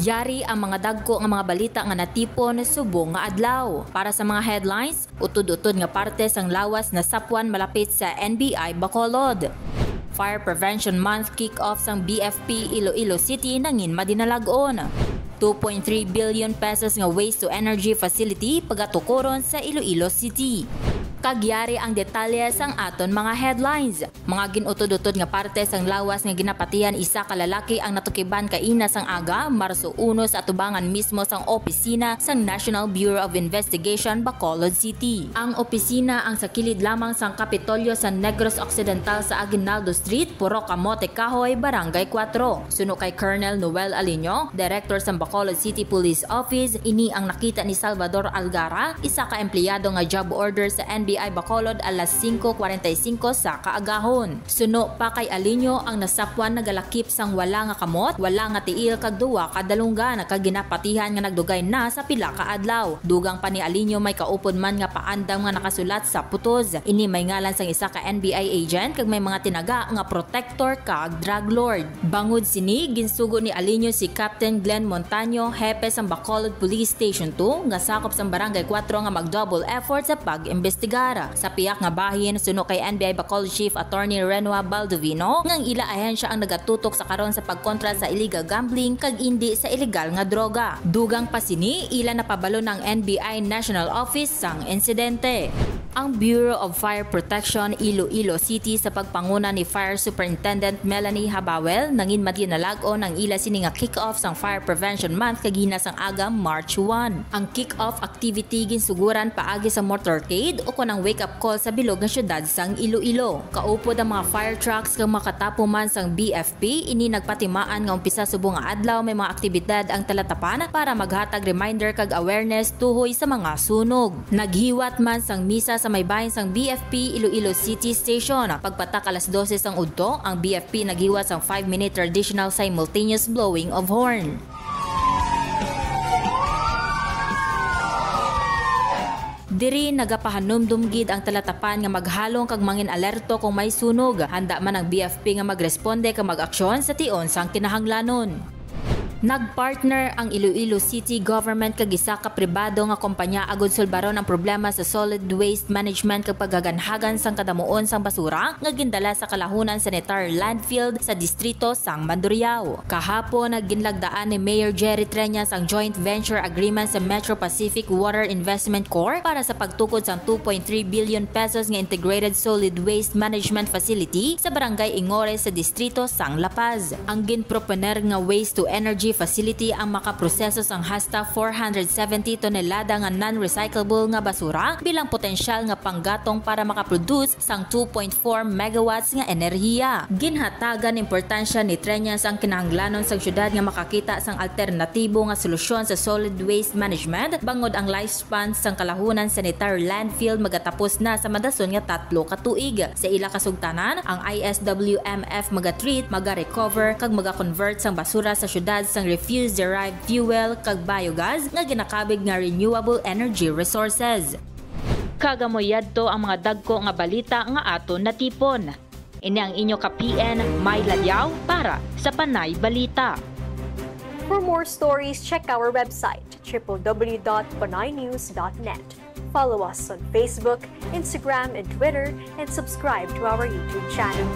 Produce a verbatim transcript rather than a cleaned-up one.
Yari ang mga dagko nga mga balita nga natipon subong nga adlaw. Para sa mga headlines, utod-utod nga parte sang lawas nasapwan malapit sa N B I Bacolod. Fire Prevention Month kick-off sang B F P Iloilo City nangin madinalag-on. Two point three billion pesos nga waste to energy facility pagatukuron sa Iloilo City. Kag yari ang detalye sang aton mga headlines. Mga gin-utod-utod nga parte sang lawas nga ginapatihan isa ka lalaki ang natukiban kaina sang aga, Marso uno, sa atubangan mismo sang opisina sang National Bureau of Investigation, Bacolod City. Ang opisina ang sa kilid lamang sang Kapitolyo sa Negros Occidental sa Aguinaldo Street, Purok Kamote Kahoy, Barangay Cuatro. Suno kay Colonel Noel Aliño, Director sang Bacolod City Police Office, ini ang nakita ni Salvador Algara, isa ka empleyado nga job order sa N B I Bacolod, alas singko kwarenta y singko sa kaagahon. Suno pa kay Aliño, ang nasapwan nagalakip sang wala nga kamot, wala nga tiil kag duwa ka dalunggan, kag ginapatihan nga nagdugay na sa pila ka adlaw. Dugang pa ni Aliño, may kaupod man nga paandam nga nakasulat sa putos. Ini may ngalan sang isa ka N B I agent kag may mga tinaga nga protector kag drug lord. Bangod sini, ginsugo ni Aliño si Captain Glenn Montaño, hepe sang Bacolod Police Station two, nga sakop sang Barangay Cuatro, nga mag-double effort sa pag-imbestigar. Sa piyak nga bahin, suno kay N B I Bacolod Chief Attorney Renoa Baldovino, nga ang ila ahensya ang nagatutok sa karon sa pagkontra sa illegal gambling kag indi sa illegal nga droga. Dugang pa sini, ila napabalo ang N B I National Office sang insidente. Ang Bureau of Fire Protection Iloilo City sa pagpanguna ni Fire Superintendent Melanie Habawel nangin madinalag-on ang ila sini nga kick-off sang Fire Prevention Month kagina sang aga, March one. Ang kick-off activity ginsuguran paagi sa motorcade o kon ang wake-up call sa bilog nga syudad sang Iloilo. Kaupod ang mga fire trucks kag makatapo man sang B F P, ini nagpatimaan nga umpisa subong nga adlaw may mga aktibidad ang talatapan para maghatag reminder kag awareness tuhoy sa mga sunog. Naghiwat man sang misa sa may bahin sang B F P Iloilo City Station. Pagpatak alas dose sang udto, ang B F P naghiwat sang five-minute traditional simultaneous blowing of horn. Diri nagapahanumdom gid ang talatapan nga maghalong kag mangin-alerto kung may sunog. Handa man ang B F P nga magresponde kag mag-aksyon sa tion sang kinahanglanon. Nagpartner ang Iloilo City Government kag isa ka pribado nga kompanya agud sulbaron ang problema sa solid waste management kag paghaganhagan sang kadamuon sang basura nga gindala sa Kalahunan Sanitary Landfill sa distrito sang Mandurriao. Kahapon, ginlagdaan ni Mayor Jerry Treñas ang joint venture agreement sa Metro Pacific Water Investment Corp para sa pagtukod sang two point three billion pesos nga integrated solid waste management facility sa Barangay Ingores sa distrito sang La Paz. Ang ginproponer nga waste to energy facility ang makaproseso sang hasta four hundred seventy tonelada nga non-recyclable nga basura bilang potensyal nga panggatong para makaproduce sang two point four megawatts nga enerhiya. Ginhatagan importansya ni Treñas ang kinahanglanon sang syudad nga makakita sang alternatibo nga solusyon sa solid waste management, bangod ang lifespan sang Kalahunan Sanitary Landfill magatapos na sa madason nga tatlo ka tuig. Sa ila kasugtanan, ang I S W M F maga-treat, maga-recover, kag maga-convert sang basura sa syudad sang refuse-derived fuel kag biogas nga ginakabig nga renewable energy resources. Kag amo yadto ang mga dagko nga balita nga aton natipon. Ini ang inyo ka-P N, May Ladiao, para sa Panay Balita. For more stories, check our website, triple W dot panay news dot net. Follow us on Facebook, Instagram, and Twitter, and subscribe to our YouTube channel.